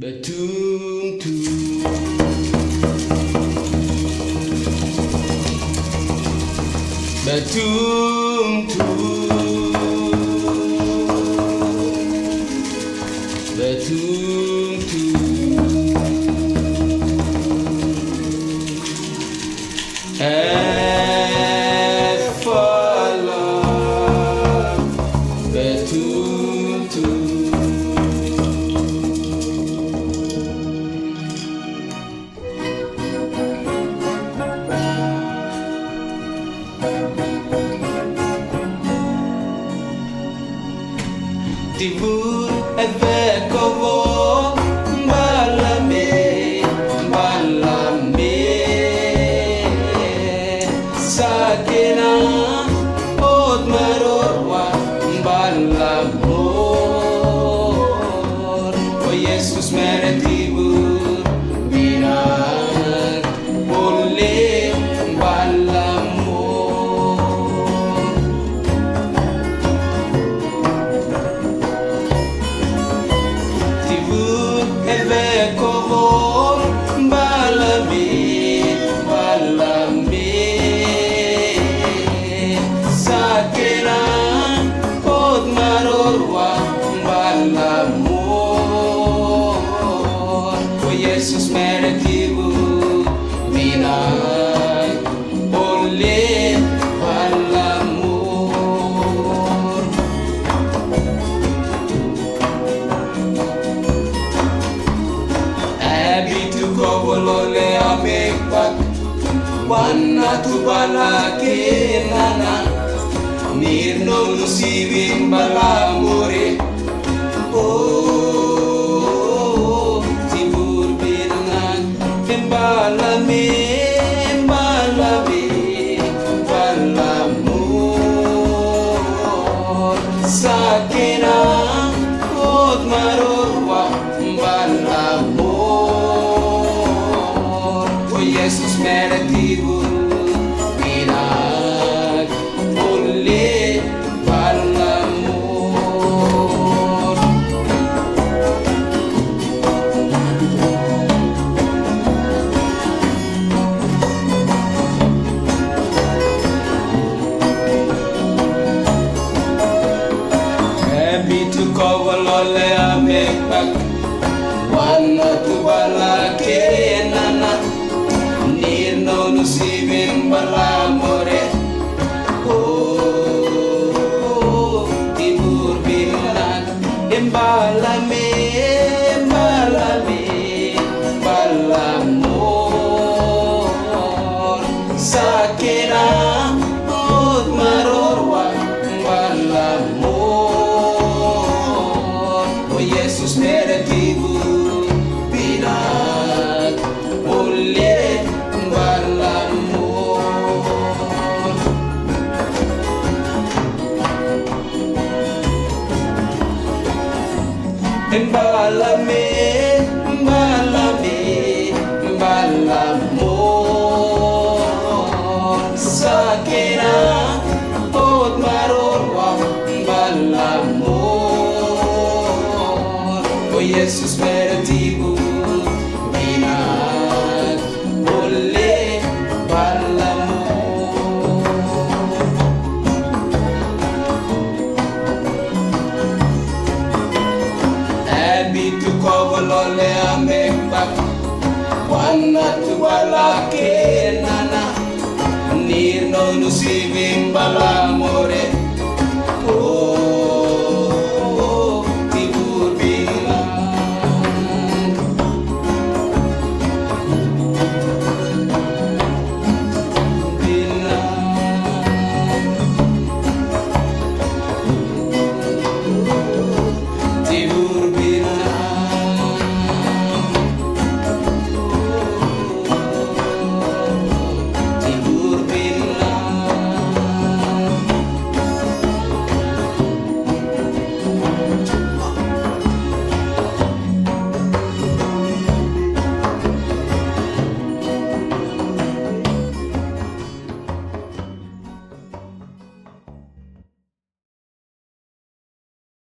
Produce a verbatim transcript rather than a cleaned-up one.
Ɓe tum tum. Ɓe tum tum. Ɓe tum tum. E fala. Ɓe tum tum. Tibur e ve kovo, mbalame, mbalame. Sakena, ot marorwa, mbalamor. O Jesus mere tibur, minak. Bolle mballammo. Tibu eve kovo mbalami, mbalami. Sakena pot marorwa mballammo. O Jesus mere tibu. Minai, bolle, mballammo. Abitu kobolole amek pak. Wanna tubala kenana. Nirno nusibin balamore. Oh, tibur binan. Mbalame, mbalame, mbalamor. Sakena, ot marorwa, mbalamor. O Jesus mere tibu, minak. Bolle, mbalamor. Ebitu kobolole amek pak. Wanna tubala kenana. Nirno nusibin balamore. Oh, tibur binan. Mbalame, mbalame, mbalamor. Sakena, ot marorwa, mbalamor. O Jesus mere tibu, binak. Bolle mbalamor. Mbalame, mbalame, mbalamor. Sakena, ot marorwa, mbalamor. O Jesus mere tibu, minak. Bolle mballammo. Abitu kobolole amek pak. Wanna tubala kenana. Nirno nusibin balamore.